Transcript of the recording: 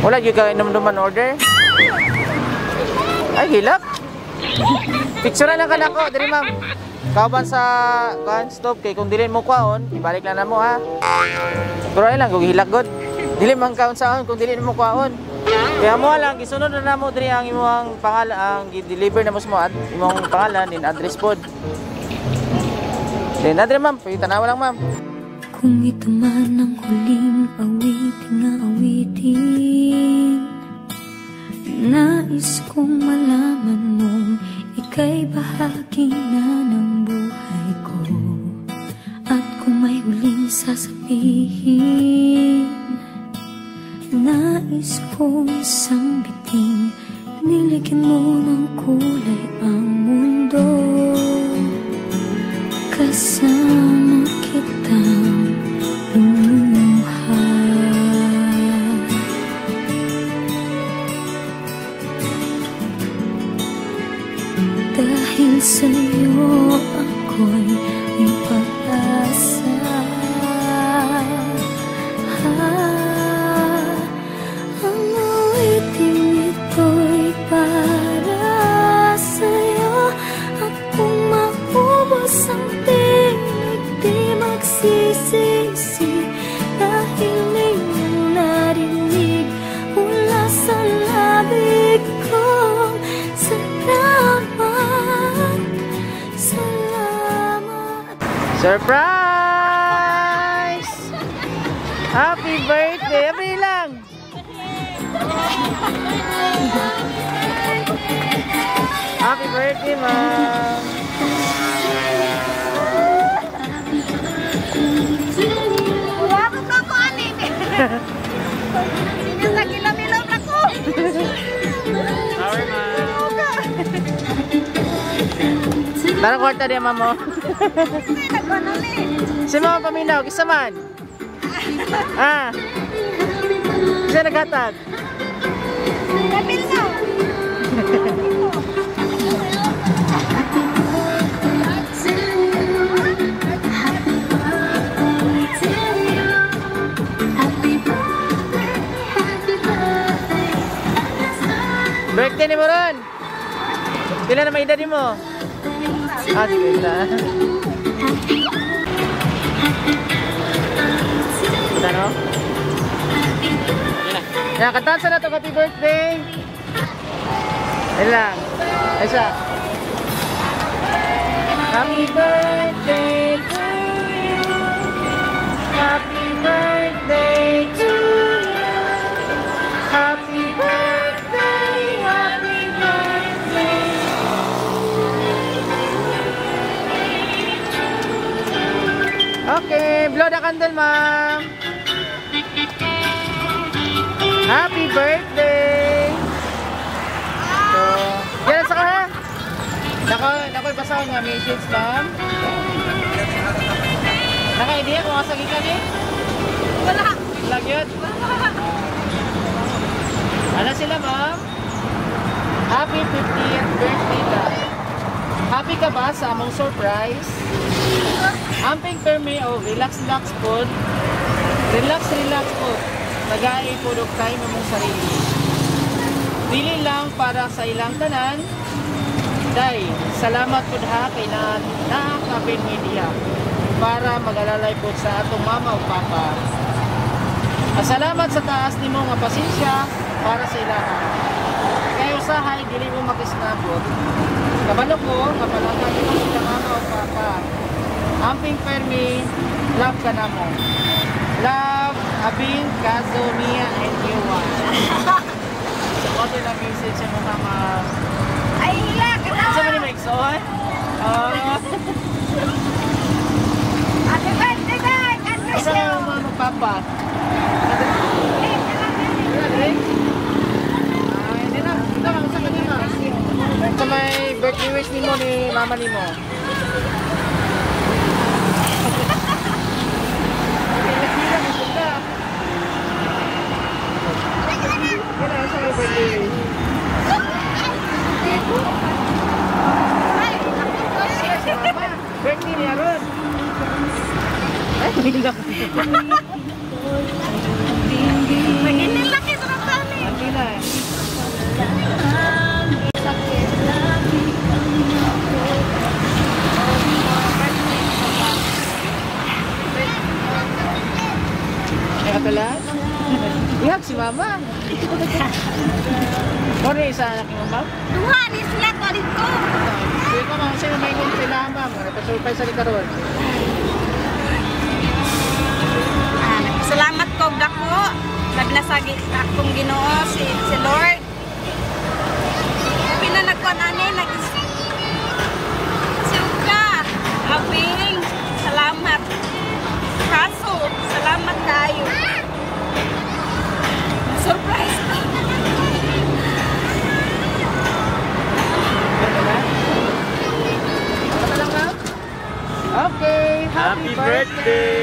Wala gyud ka inumduman order? Ay, hilak. Picture lang ka nako diri, ma'am. Kauban sa kuan stop kay kung dili mo kwaon, ibalik lang namo ha. Pero ay lang kung hilak god. Dili man kaon saon kung dili mo kwaon. Kaya mo lang gisunod na namo diri ang imong pangalan, ang gi-deliver na mo sa mo imong pangalan din address pod. Then adre ma'am, tanawa lang ma'am. Kung ito man ang huling awitin nga awitin, nais kong malaman mong ika'y bahagi na ng buhay ko. At kung may huling sasabihin, nais kong sambitin, niligyan mo ng kulay ang mundo. Kasama kitang lumuha. Dahil sa'yo ako'y may pag-asa. Ang awiting ito'y para sa'yo. At kung maubos ang tinig, di magsisisi. Dahil iyong narinig mula sa labi ko. Salamat, salamat. Surprise! Happy birthday! Abri lang! Happy birthday, ma'am! Wala ko ani. Sinasagilom-ilom na ko. Sorry, ma'am. Tara kwarta diya, ma'am. Si mama paminaw, kisa man. Ah. Kisa naghatag. Kapil na. Birthday ni mo ron. Pila na may edad mo? Ah, sige na. Ano? Yan, kantahan sa na to, happy birthday! Ayun lang. Ay siya. Happy birthday to you. Happy birthday to you. Happy birthday, happy birthday. Okay, blow the candle, ma'am. Happy birthday! So, yan sa ka ha? Nako, ibasahon nga message, ma'am. Naka-idea kung asa gikan eh? Wala. Wala gyud? Ano sila, ma'am? Happy 50th birthday ka. Happy ka ba sa among surprise? Amping permi o relax relax po. Relax relax po. Tagay po og time among sarili. Dili lang para sa ilang tanan. Day, salamat pud ha kay na nakapin media para mag-alalay po sa atong mama o papa. Salamat sa taas nimo nga pasensya para sa ilaha. Kay usahay dili mo makisnabot. Kabalo ko nga palangga nimo sa mama o papa. Amping permi, love ka na mo. Love, Abin, Kazo, Mia, and Yuan. So, auto lang message sa mga mama. Ay, hilak! Sa man ni Maigsoon? Happy birthday, Dad! God bless Sa you! mga mama, papa. Ay, hindi na. Ito, sa kanina. Sa may birthday wish nimo ni mama nimo. Birthday ni Aaron. Ay, hindi lang. Maginilaki sa tani. Ito lang? I-hug si mama. Mao isa anak mo, ma'am? Duha ni sila ko dito. Sige ko, ma'am. Sino may ingon sila, ma'am? Nagpa-surprise sa karon. Ah, salamat ko dako. Labi na sa akong Ginoo si Lord. Happy na nagkuan ani nag Siuka. Aping, salamat. Kaso, salamat kayo. Surprise. Ito lang? Ito lang, ma'am? Okay. Happy Happy birthday!